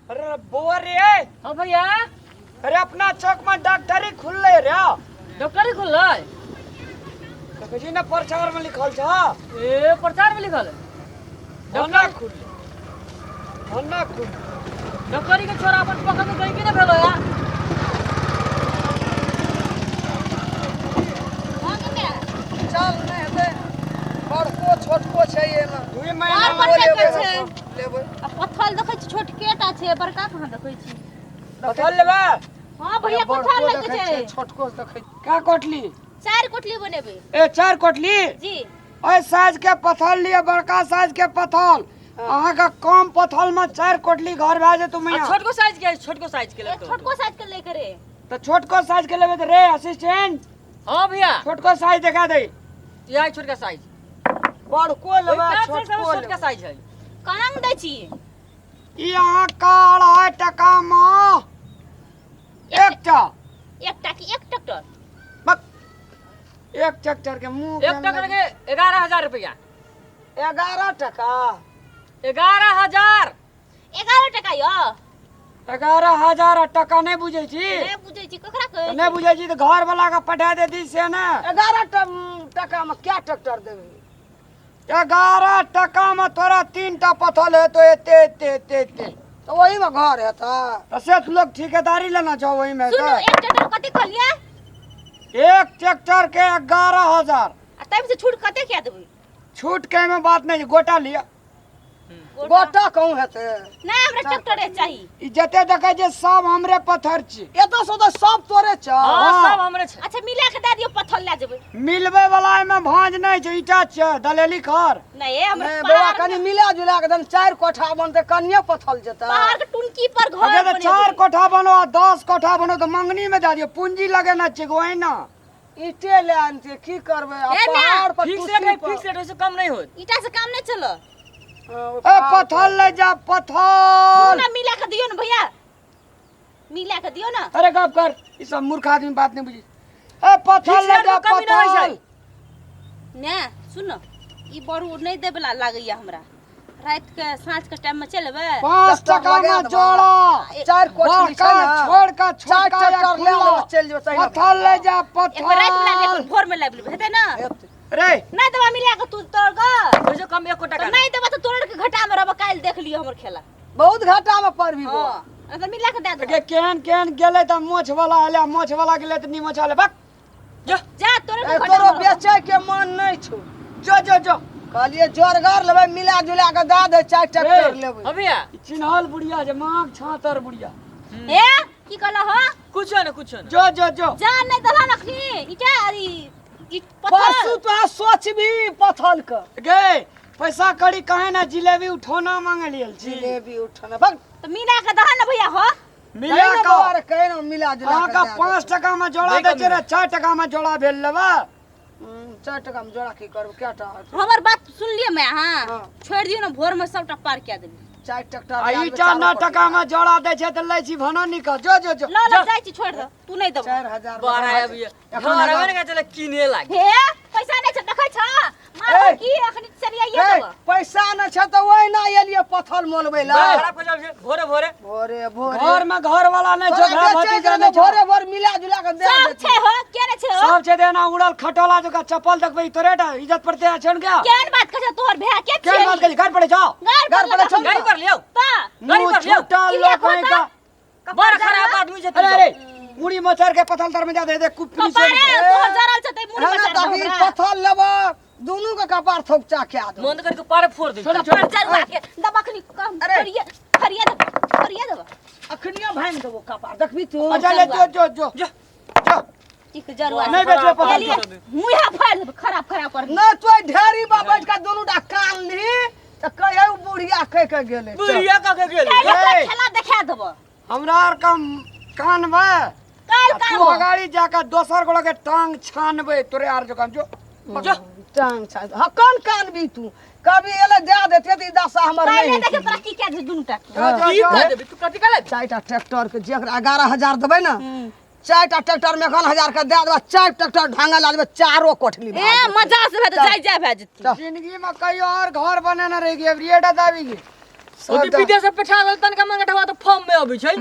अरे बौआ रे। हाँ भैया। अरे अपना चौक में डॉक्टरी खुलले रे। डॉक्टरी खुललै? देखै छी ने प्रचार में लिखल छ। ए प्रचार में लिखल है? होना खुलले, होना खुलले। डॉक्टरी के छोरा अपन पकड़ में गई की ना भेलो यार। चल नहि हेतै, बड़को छोटको छै एहिमे। दुई महीना और में बड़का छै। लेबै। आ पथल देखै छी छोटके टा छै, बड़का कहाँ देखै छी? पथल लेबै? हाँ भैया, बड़को पथल लगे देखै छै। छियै, छोटको देखै छियै। का कोटली? 4 कोटली बनेबै। ए 4 कोटली? जी। ओहि साइज के पथल लिअ, बड़का साइज के पथल। अहाँके कम पथल में 4 कोटली घर भए जेतौ मैया। छोटको साइज के, छोटको साइज के ए, लेतौ। छोटको साइज के ले करे। तऽ छोटको साइज के लेबै तऽ रे असिस्टेंट। हाँ भैया। छोटको साइज देखा दे। यह छोटका साइज। बड़को लेबै, छोटको छोटका लेबै। साइज है। कहाँ दै छी? ई अहाँ का 2.5 टका में एकटा। एकटा की एक ट्रैक्टर? बक। एक ट्रैक्टर के मुंह एक ट्रैक्टर के 11,000 रुपया। 11 टका? 11,000। 11 टका यो? 11,000 टका नहीं बुझै छी? नहीं बुझै छी, ककरा कहै नहीं बुझै छी तऽ घर वाला के पठा देती से ने। 11 टका में क्या ट्रैक्टर देबै? 11 टका में तोरा 3टा पथल हेतौ, एते एते एते एते। तऽ ओही में घर हेतै। तऽ से तऽ लोग ठेकेदारी लेना छौ ओही में। सुनू, एक ट्रैक्टर कते कहलियै? एक ट्रैक्टर के 11,000। आ तब से छूट कते क्या देबै? छूट के में बात नहीं, गोटा लिया। गोटा कहूँ हेतै? नहीं, हमरा ट्रैक्टर चाही। ई जते देखै छै सब हमरे पत्थर छी। एतऽ से ओतऽ सब तोरे छौ? हाँ, सब हमरे छै। अच्छा मिला के दए दियौ, पत्थर लए जेबै। मिलबै वाला एहिमे भांज नहीं छै, ईटा छै, दलेली खर। नहीं, ए, हमरा नहीं, पहाड़ बौआ, कनी मिला जुला के दम 4 कोठा बनतै, कनिये पत्थर जेतै। पहाड़ के टुनकी पर घर अगर बनेबै। 4 कोठा बनो आ 10 कोठा बनो तऽ मंगनी में दए दियौ, पूंजी लगेना छै ओहिना। ईटे ले आनतियै, की करबै? आ ए, ना। पहाड़ पर फिक्स रेट टूटी है, पर। फिक्स रेट, ओइसे कम नहीं होत। ईटा से काम नहीं चलो। हाँ, ओ ए पहाड़ पत्थर पर। ले जा, पत्थर। ना मिला के दियो ना भैया, मिला के दियो ना। अरे गप कर, ई सब मूर्ख आदमी बात नहीं बुझी। ए पत्थर फिक्स ले रेट जा, में कमी नहीं होइ छै। पत्थर। ने सुन, ई बड़ू नहीं देबला लागैया हमरा। रात के साँझ के टाइम में चलबै। 5 ट्रैक्टर टका लगा में देबै। जोड़ा। 4 कोठली छै बड़का ना। छोड़ के 4 छोटका या ट्रैक्टर ले खुला। लेबै, चलि जेबै तहिना। पत्थर ले जा, एक बेर रात में लाबि, एक बेर पत्थर। भोर में लाबि लेबै, हेतै ना? हेतै। रे। नहीं देबा मिला के तू तोड़ ग। ओइसे कम एको टका तो नहीं देबा तो तोड़ के घटा में रहबा, काल्हि देख लियो हमर खेला। बहुत घाटा में पड़बी बौआ। हाँ, अगर मिला के दे देबा। के केहन केहन गेलै तऽ मोछ वाला एलै, मोछ वाला गेलै तऽ निमोछ वाला। बक। जो। जा, तोरे के ए, घटा तोरो में रहबा। बेचै के मन नहीं छौ। जो जो जो। कहलिए जोरगर लेबै, मिला जुला के दए दे, 4 ट्रैक्टर रे। लेबै। हाँ भैया। ई चिन्हल बुढ़िया जे माँग छातर बुढ़िया। ए की कहला हो? कुछो ना, कुछो ना। जो जो जो। जा नहीं दला नखनी ईटा अरे ई पत्थर। परसू तो सोचबी पत्थर के। गे पैसा कड़ी कहे ना जिलेबी उठौना मांगलियल छी। जिलेबी उठौना भग। तो मिला के दहा ना भैया हो। मिला कहे ना के। बौआ रे, कहे ना मिला जुला अहाँ के का दए दे। 5 टका में जोड़ा नहीं दै छै रे, कमी। 4 टका में जोड़ा भेल लेबा। 4 टका में जोड़ा की करब, क्या टा होत? हमर बात सुन लियो मैं, हाँ। हाँ। छोड़ दियो ना, भोर में सबटा पार कए देबै। 4 ट्रैक्टर आ लए लेबै, ईटा चारो 9 कोठी। टका में जोड़ा दै छै तऽ लै छी भनो निकल। जो जो जो। ल ल जाइ छी, छोड़ दे, तू नहीं देबो। 4,000 बारह लगा है भैया। एखन घर हजार। आबे ने चले किने लाग। हे पैसा नहीं छै देखै छ, मारबो ए। की अखनी सरियाइए ए, देबो। पैसा न छै तऽ ओहिना एलियै पथल मोलबै ला। बड़ा खराब हो जाब छै भोरे भोरे। भोरे भोरे। घर में घर वाला नहीं छौ, तोरा भाय बेचै भतीजा के नहीं रहतौ, छौ। भोरे भोर मिला जुला के दे सब देती। छै हो, के नै छै हो? सब छै देना उड़ल खटोला जका चप्पल देखबै तोरे टा इज्जत पड़ते छै ने क्या? केहन बात कहै छै तोहर भाय के केहन छियै? बात कहै छै? घर पड़े जाओ। घर घर पड़े छौ। गाड़ी पर लियौ। ता। गाड़ी मुंह पर लियौ। छूटल की लोक देखो कहीं ता? का। बड़ खराब आदमी छै तू अरे सब। अरे मुड़ी मचर के पथल तर में जा दे दे कुपरी से। कपारे तोहर जरल छै तै मुड़ी हँ, मचर तभी हमरा। पथल लेबो, दुनू के कपार थोपचा के दो। मन करके पारे फोड़ दे। छोड़, छोड़। कपार जरुआ के दबखनी कम अरे। फरिया फरिया दे, फरिया देबो। अखनियो भांगि देबो कपार, देखबी तू। अच्छा ले जो जो जो। जो। जो। ठीक जरुआ नहीं बेचबे पथल। लिए मुँह फाड़ देबो, खराब खराब कर। नहीं तो ढेरी बा बैठ के दुनू टा कान ली त कहे उ बुढ़िया कह के गेलै। बुढ़िया कह के गेलै। काल्हि तोरा ए। खेला देखा देबो। हमरा आर का कान में काल्हि तू कान में। अगाड़ी जाकर दोसर गोला के टांग छानबे तोरे आर जो जो। जो। टांग छान। हाँ, कौन कान भी तू कभी एले दे देते त ई दशा हमर काल्हि नहीं देखे हेतै। तोरा की कह दे दुनू टा के। जो, जो, की जो। कह देबी तू कथी कहले? 4टा ट्रैक्टर के जेकरा 11,000 देबै ना, 4टा ट्रैक्टर में 1000 के दे देबै, 4 ट्रैक्टर ढांगा ला देबै, चारो कोठली ए भए जेतै। मजा से भए जाय जाय भए जेतै। जिंदगी में कहियो और घर बनेने रही अबरी एटा दाबी ओती विदेश से पेठा देल तनका मंगठवा तो फॉर्म में अबै छै।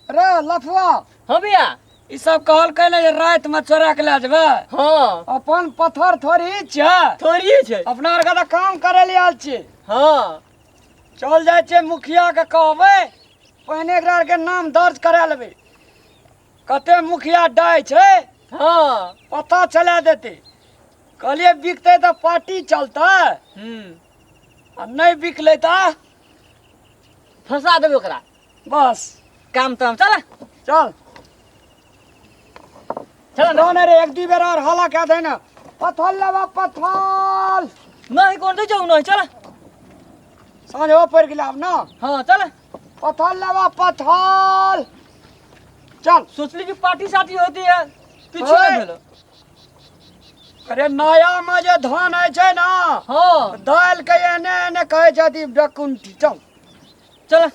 रे लफुआ। हाँ भैया। ई सब कहलकै ने जे राति में चोरा के लए जेबै। हाँ। अपन पत्थर थोड़ी छै। थोड़िए छै। अपना आरके तऽ काम करे ले आयल छियै। हाँ। चल जाइ छियै, मुखिया के कहबै, पहिने एकरा आरके नाम दर्ज करा लेबै। कते मुखिया डाय छै। हाँ। पता चला देतै। कहलियै बिकतै तऽ पार्टी चलतै आ नहि बिकलै तऽ फंसा देबै ओकरा। बस। काम ताम चल। चल। चल ना। ने रे, एक दू बेर और हला कए दे ने। पथल लेबा पथल। नहीं कोन दे जाऊ नहीं, चल। साँझ हो पड़ि गेलै आब ना। हाँ चल। पथल लेबा पथल, चल। सोचली कि पार्टी साटी होती है, किछु नहीं भेलो। अरे नया में जे धान होइ छै ना। हाँ। दालि के एने एने कहै छथि बैकुंठी। चल। चल।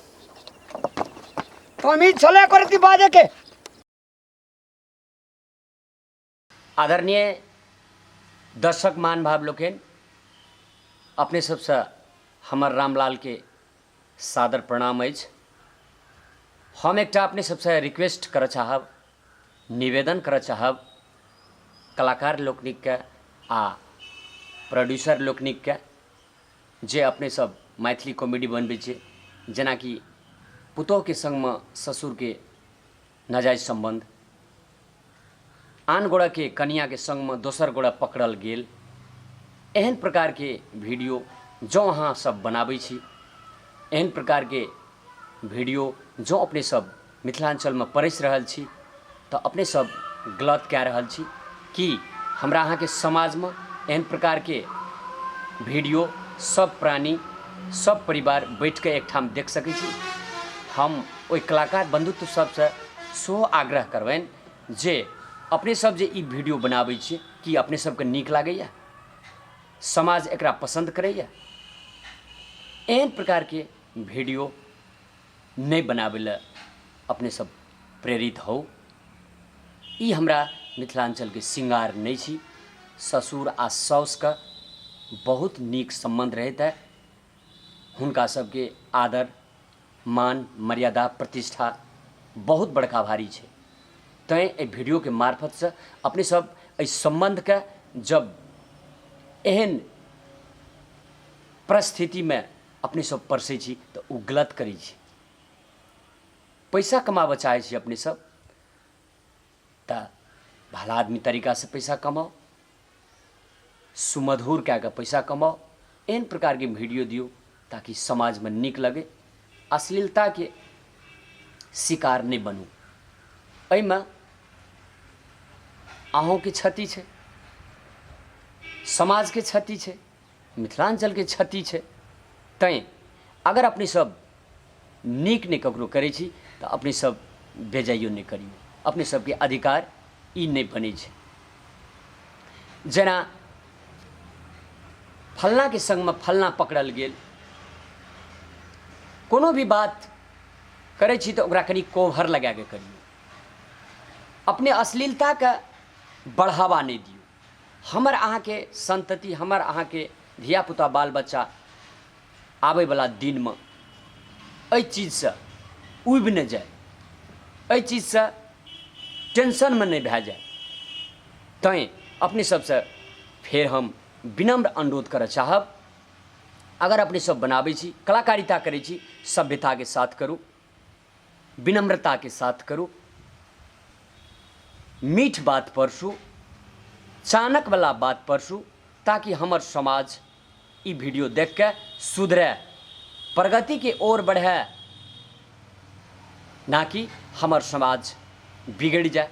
तमीज छले करती बाजे के। आदरणीय दर्शक महानुभाव लोकनि, अपने सबसँ हमर रामलालके सादर प्रणाम अछि। हम एकटा अपने सबसँ रिक्वेस्ट करऽ चाहब, निवेदन करऽ चाहब कलाकार लोकनिकके आ प्रोड्यूसर लोकनिकके जे अपने सब मैथिली कॉमेडी बनबै छियै, जेनाकि पुतोहुके सङ्गमे ससुरके नाजायज सम्बन्ध, आन गोड़ाके कनियाके सङ्गमे दोसर गोड़ा पकड़ल गेल, एहन प्रकारके वीडियो जँ अहाँ सब बनाबै छी, एहन प्रकारके वीडियो जँ अपने सब मिथिलाञ्चलमे परसि रहल छी तऽ अपने सब गलत कए रहल छी। कि हमरा अहाँके समाजमे एहन प्रकारके वीडियो सब प्राणी सब परिवार बैठिके एकठाम देख सकै छी? हम ओहि कलाकार बन्धुत्व सबसँ सेहो आग्रह करबनि जे अपने सब जे ई वीडियो बनाबै छी, की अपने सबके नीक लागैए? समाज एकरा पसन्द करैए? एहन प्रकारके वीडियो नहि बनाबै लए अपने सब प्रेरित होउ। ई हमरा मिथिलाञ्चलके श्रृङ्गार नहि छी। ससुर आ साउसके बहुत नीक सम्बन्ध रहैत है, हुनका सबके आदर मान मर्यादा प्रतिष्ठा बहुत बड़का भारी छै। तैँ एहि वीडियोके मार्फतसँ अपने सब एहि सम्बन्धके जब एहन परिस्थितिमे अपने सब परसै छी तऽ ओ गलत करै छी। पैसा कमाबऽ चाहै छी अपने सब तऽ भला आदमी तरीकासँ पैसा कमाउ, सुमधुर कए कऽ पैसा कमाउ, एहन प्रकारके वीडियो दियौ ताकि समाजमे नीक लगै, अश्लीलताके शिकार नहि बनू। एहिमे अहूँके क्षति छै, समाजके क्षति छै, मिथिलाञ्चलके क्षति छै। तैँ अगर अपने सब नीक नहि ककरो करै छी तऽ अपने सब बेजाइयो नहि करियौ। अपने सबके अधिकार ई नहि बनै छै। जेना फल्लाँके सङ्गमे फल्लाँ पकड़ल गेल, कोनो भी बात करै छी तऽ ओकरा कनि कोभर लगाके करियौ, अपने अश्लीलताके बढ़ावा नहि दियौ। हमर अहाँके सन्तति, हमर अहाँके धियापुता बाल बच्चा आबैवला दिनमे एहि चीजसँ उबि नहि जाय, एहि चीजसँ टेंशनमे नहि भए जाय, तैँ अपने सबसँ फेर हम विनम्र अनुरोध करऽ चाहब, अगर अपने सब बनाबै छी, कलाकारिता करै छी, सभ्यताके साथ करू, विनम्रताके साथ करू, मीठ बात परसू, चानकवला बात परसू, ताकि हमर समाज ई वीडियो देख के सुधरे, प्रगतिके ओर बढ़े, ना कि हमर समाज बिगड़ि जाय,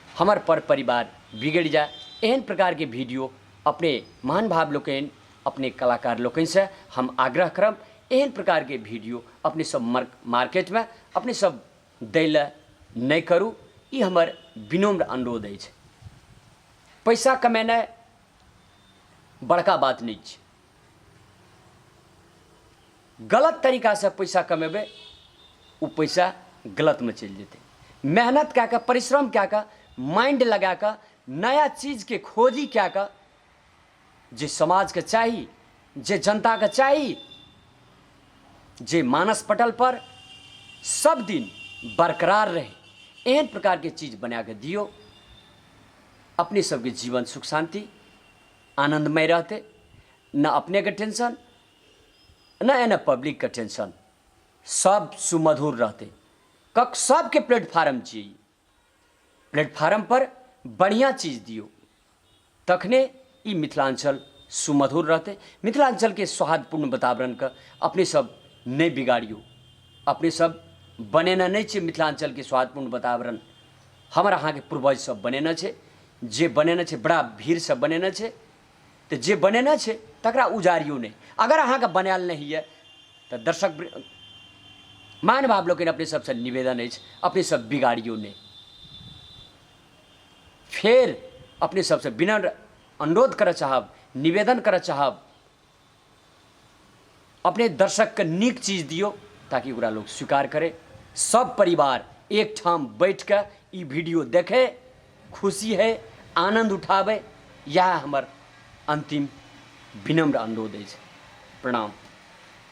हमर पर परिवार बिगड़ि जाय। एहन प्रकारके वीडियो अपने महानुभाव लोकनि, अपने कलाकार लोकनिसँ हम आग्रह करब, एहन प्रकारके वीडियो अपने सब मार्केटमे अपने सब दै लए नहि करू, ई हमर विनम्र अनुरोध अछि। पैसा कमेनाइ बड़का बात नहि छै, गलत तरीकासँ पैसा कमेबै ओ पैसा गलतमे चलि जेतै। मेहनत कए कऽ, परिश्रम कए कऽ, माइंड लगा कऽ, नया चीजके खोजी कए कऽ जे समाजके चाही, जे जनताके चाही, जे मानस पटल पर सब दिन बरकरार रहे, एहन प्रकारके चीज बनाके दियौ। अपने सबके जीवन सुख शान्ति आनन्दमय रहतै, न अपनेके टेंशन न एना पब्लिकके टेंशन, सब सुमधुर रहतै। कक सबके प्लेटफार्म छियै, ई प्लेटफार्म पर बढ़िआँ चीज दियौ, तखने ई मिथिलाञ्चल सुमधुर रहतै। मिथिलाञ्चलके सौहार्दपूर्ण वातावरणके अपने सब नहि बिगाड़ियौ। अपने सब बनेने नहि छियै मिथिलाञ्चलके सौहार्दपूर्ण वातावरण, हमर अहाँके पूर्वज सब बनेने छै। जे बनेने छै बड़ा भीड़सँ बनेने छै, तऽ जे बनेने छै तकरा उजाड़ियौ नहि। अगर अहाँके बनायल नहि होइए तऽ दर्शक महानुभाव लोकनि, अपने सबसँ निवेदन अछि, अपने सब बिगाड़ियौ नहि। फेर अपने सबसँ विनम्र अनुरोध करऽ चाहब, निवेदन करऽ चाहब, अपने दर्शकके नीक चीज दियौ ताकि ओकरा लोक स्वीकार करे। सब परिवार एकठाम बैठ कऽ ई वीडियो देखै, खुशी है, आनन्द उठाबै। इएह हमर अन्तिम विनम्र अनुरोध अछि। प्रणाम।